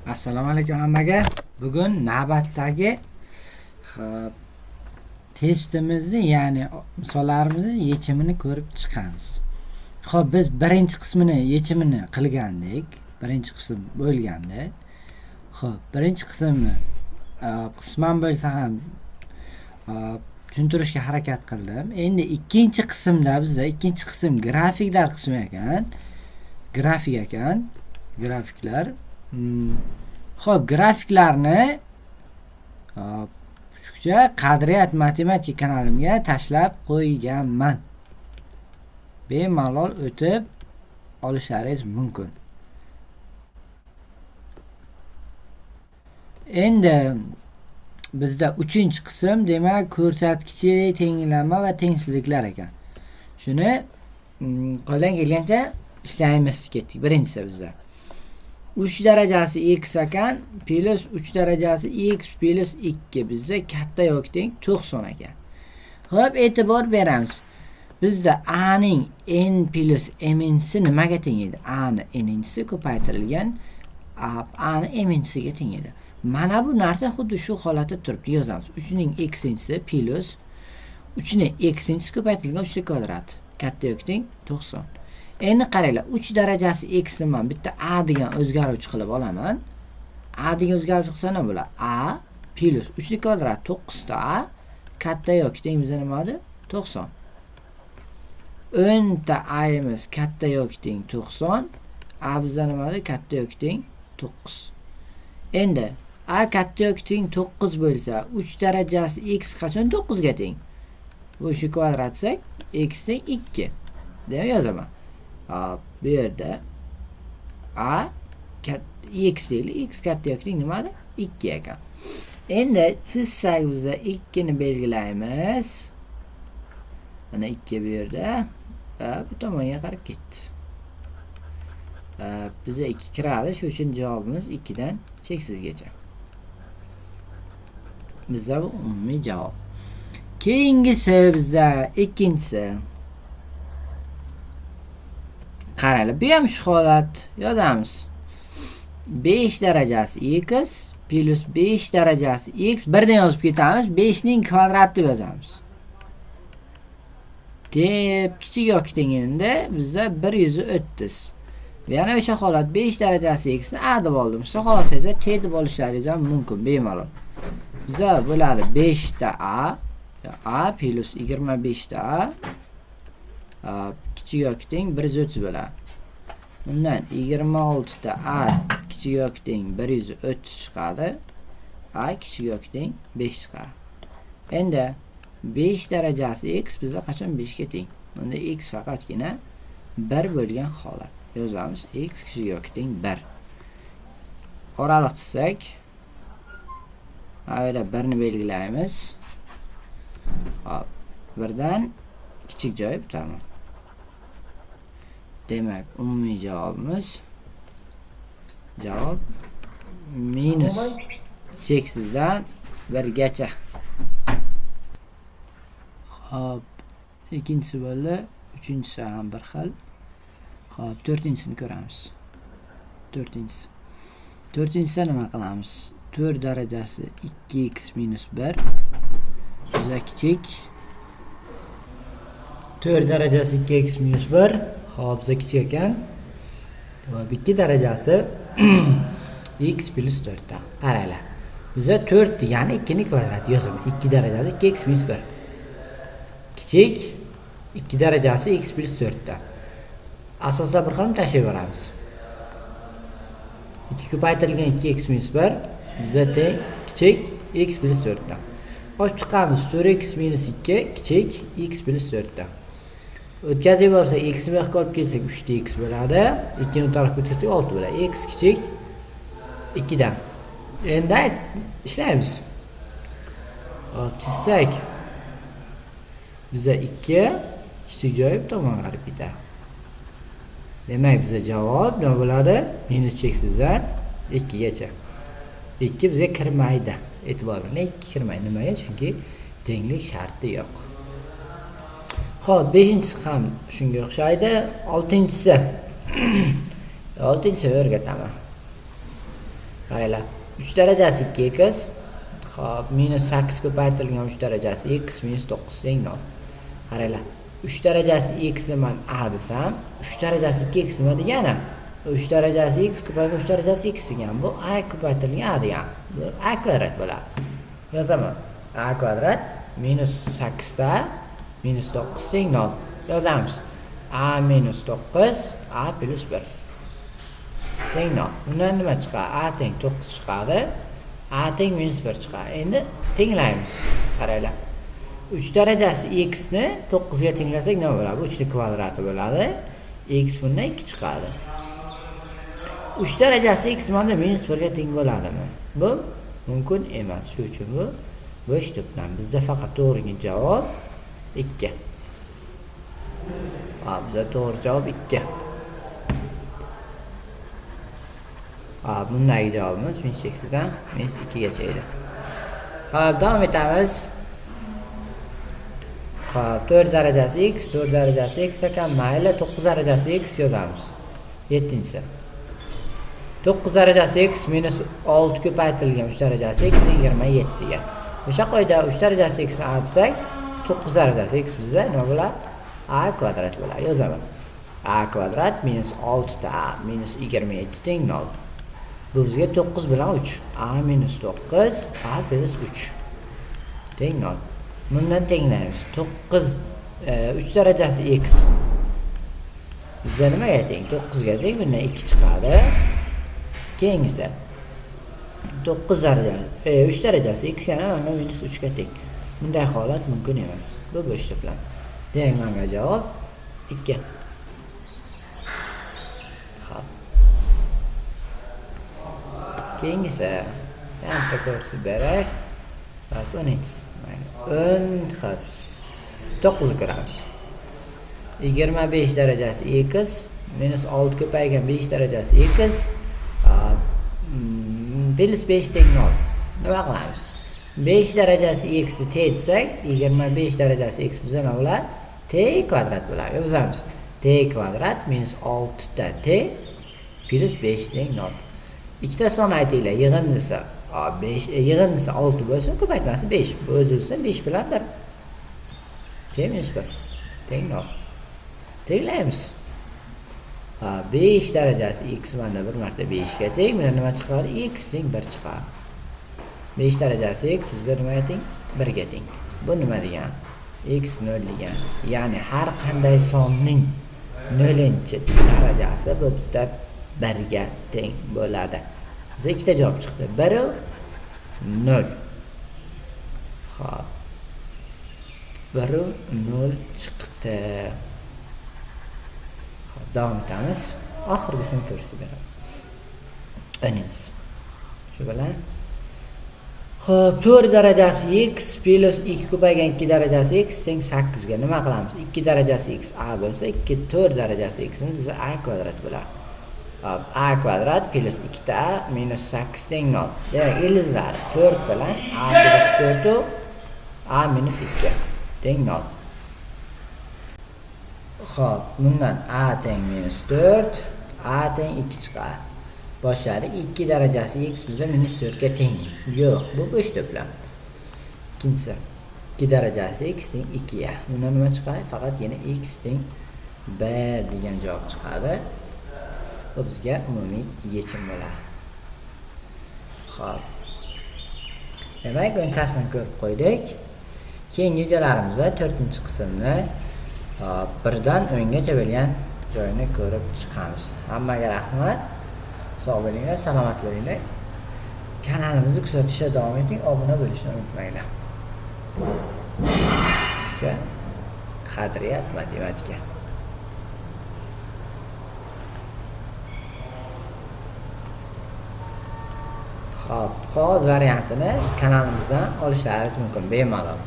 Assalomu alaykum hammaga. Bugun navbatdagi testimizni, ya'ni misollarimizni yechimini ko'rib chiqamiz. Xo'p, biz birinchi qismini yechimini qilgandik. Birinchi qism bo'lgandi. Xo'p, birinchi qismni qisman bo'lsa ham tushuntirishga harakat qildim. Endi ikkinchi qismda bizda ikkinchi qism grafiklar qismi ekan. Grafik ekan. Grafiklar. Xo'p, grafiklarni kuchukcha Qadriyat matematika kanalimga tashlab qo'yganman. Bemalol o'tib olishlaringiz mumkin. Endi bizda 3-qism, demak, ko'rsatkichli tenglama va tengsizliklar ekan. Shuni qo'ldan kelgancha ishlaymiz, ketdik. Birinchisi bizda 3 darajasi x ekan, plus 3 darajasi x plus 2 bizda katta yoki teng 90 ekan. Xo'p, e'tibor beramiz. Bizda a ning n plus m-inchisi nimaga teng edi? A ni n-inchisi ko'paytirilgan a ni m-inchisiga teng edi. Mana bu narsa xuddi shu holatda turibdi, yozamiz. 3 ning x-inchisi plus 3 ning x-inchisi ko'paytirilgan 3 kvadrat katta yoki teng 90. Endi qaranglar, 3 darajasi x ni men bitta a degan o'zgaruvchi qilib olaman. A degan o'zgaruvchi qilsa nima bo'ladi? A plus 3 kvadrat 9 ta a katta yoki teng bizda nima edi? 90. 10 ta a'imiz katta yoki teng 90. A bizda nima edi? Katta yoki teng 9. Endi a katta yoki teng 9 bo'lsa, 3 darajasi x qachon 9 ga teng? Bu shu kvadrat desak, x teng 2 deb yozaman. Hop, bu yerda a x deylik, x katta yoki teng nima edi? 2 ekan. Endi chizsak biza 2 ni belgilaymiz. Mana 2 bu yerda va bu tomonga qarab ketdi. Biza 2 kiradi, shu uchun javobimiz 2 dan cheksizgacha. Bizda bu umumiy javob. Keyingisi bizda ikkinchisi. Qaranglar, bu ham shu holat, yozamiz. 5 darajasi x plus 5 darajasi x birdan yozib ketamiz, 5 ning kvadrati deb yozamiz. Deb kichik yoki teng endi bizda 130. Yana o'sha holat 5 darajasi x ni a deb oldim. Siz xohlasangiz t deb olishlaringiz ham mumkin bemalol. Bizda bo'ladi 5 ta a, a plus 25 ta a kichik yoki teng 130 bo'ladi. Undan 26 ta a kichik yoki teng 130 chiqadi. A kichik yoki teng 5 chiqadi. Endi 5 darajasi x bizda qachon 5 ga teng? Unda x faqatgina 1 bo'lgan holat. Yozamiz x kichik yoki teng 1. Oraliq chizsak, avvalo 1 ni belgilaymiz. Hop, 1 dan kichik joyi bu tomon. Demak, umumiy javobimiz javob minus cheksizdan 1 gacha. Hop, ikkinchisi bo'ldi, uchinchisi ham bir xil. Hop, to'rtinchisini ko'ramiz. To'rtinchisi. To'rtinchisida nima qilamiz? 4 darajasi 2x minus 1 bizda kichik 4 darajasi 2x minus 1. Hop, bizda kichik ekan. Hop, 2 darajasi x plus 4 ta. Qaranglar. Bizda 4 degani 2 ning kvadrati yozaman. 2 darajasi 2x minus 1. Kichik 2 darajasi x plus 4 ta. Asoslar bir xilmi tashlab yuboramiz. 2 ko'paytirilgan 2x minus 1 bizda teng kichik x plus 4 ta. Ochib chiqamiz 4x minus 2 kichik x plus 4 ta. O'tkazib yuborsak x ni bu yoqqa olib kelsak 3 x bo'ladi. 2 ni u tarafga o'tkazsak 6 bo'ladi. X kichik 2 dan. Endi ishlaymiz. Hop, chizsak biza 2 kichik joyi bu tomonga qarab ketadi. Demak, biza javob nima bo'ladi? Minus cheksizdan 2 gacha. 2 bizga kirmaydi. E'tibor bilan 2 kirmaydi. Nimaga? Chunki tenglik sharti yo'q. Xo'p, 5-inchisi ham shunga o'xshaydi. 6-inchisi. 6-inchisi o'rgataman. Qaranglar, 3 darajasi 2x, xo'p, minus 8 ko'paytirilgan 3 darajasi x minus 9 teng 0. Qaranglar, 3 darajasi x ni men a desam, 3 darajasi 2x nima degani? 3 darajasi x ko'paytirilgan 3 darajasi x degan. Bu a ko'paytirilgan a degan. Bu a kvadrat bo'ladi. Yozaman. A kvadrat minus 8 ta minus 9 teng 0. Yozamiz. A minus 9 a plus 1 teng 0. Bundan nima chiqadi? A teng 9 chiqadi. A teng minus 1 chiqadi. Endi tenglaymiz. Qaranglar. 3 darajasi x ni 9 ga tenglasak nima bo'ladi? 3 ning kvadrati bo'ladi. X bundan 2 chiqadi. 3 darajasi x mana minus 1 ga teng bo'ladimi? Bu mumkin emas. Shuning uchun bu bo'sh to'plam. Bizda faqat to'g'ri javob 2. Bizda to'g'ri javob 2. Bundagi javobimiz minus 8dan minus 2 gacha edi. Xo'p, davom etamiz. Xo'p, 4 darajasi x, 4 darajasi x ekan, mayli 9 darajasi x yozamiz. 7-inchisi. 9 darajasi x minus 6 ko'paytirilgan 3 darajasi x 27 ga. O'sha qoida 3 darajasi x ni a desak, 9 darajasi x bizda nima bo'ladi? A kvadrat bo'ladi. Yozaman. A kvadrat minus 6 ta a minus 27 teng 0. Bu bizga 9 bilan 3. A minus 9, a plus 3 teng 0. Bundan tenglaymiz. 9 3 darajasi x bizda nimaga teng? 9 ga teng. Bundan 2 chiqadi. Keyingisi 9 darajasi 3 darajasi x yana mana minus 3 ga teng. Bunday holat mumkin emas. Bu bo'sh to'plam. Demak, menga javob 2. Xo'p. Keyingisi yana bitta ko'rsatib beray. Xo'p, 10-inchisi. Mayli. 10, xo'p, 9 ko'ramiz. 25 darajasi x minus 6 ko'paygan 5 darajasi x plus 5 teng 0. Nima qilamiz? 5 darajasi x ni t desak, 25 darajasi x bizda nima bo'ladi? T kvadrat bo'ladi. Yozamiz. T kvadrat minus 6 ta t plus 5 teng 0. Ikkita son aytinglar, yig'indisi 5, yig'indisi 6 bo'lsa, ko'paytmasi 5. Bu o'z-o'zidan 5 bilan 1. T minus 1 teng 0. Tenglaymiz. 5 darajasi x mana bir marta 5 ga teng. Bunda nima chiqadi? X teng 1 chiqadi. 5 darajasi x bizda nimaga teng? 1 ga teng. Bu nima degani? X 0 degani. Ya'ni har qanday sonning 0-chi darajasi bu bizda 1 ga teng bo'ladi. Bizda ikkita javob chiqdi. 1 0. Xo'p. 1 0 chiqdi. Xo'p, davom etamiz. Oxirgisini ko'rsatib beraman. 10-inchisi. Shu bilan xo'p, 4 darajasi x plus 2 ko'paygan 2 darajasi x teng 8 ga. Nima qilamiz? 2 darajasi x a bo'lsa, 2 4 darajasi x bizda a kvadrat bo'ladi. Xo'p, a kvadrat plus 2 ta a minus 8 teng 0. Demak, ildizlari 4 bilan a plus 4 a minus 2 teng 0. Xo'p, bundan a teng minus 4, a teng 2 chiqadi. Boshladik. 2 darajasi x bizda minus 4 ga teng. Yo'q, bu bo'sh to'plam. Ikkinchisi 2 darajasi x teng 2 ga. Bundan nima chiqadi? Faqat yana x teng 1 degan javob chiqadi. Bu bizga umumiy yechim bo'ladi. Xo'p. Demak, o'ntasini ko'rib qo'ydik. Keyingi videolarimizda 4-qismni 1dan 10gacha bo'lgan joyini ko'rib chiqamiz. Hammaga rahmat. Sog' bo'linglar, salomat bo'linglar. Kanalimizni kuzatishda davom eting, obuna bo'lishni unutmanglar. Shu qadriyat matematika. Xo'p, qog'oz variantini kanalimizdan olishlaringiz mumkin bemalol.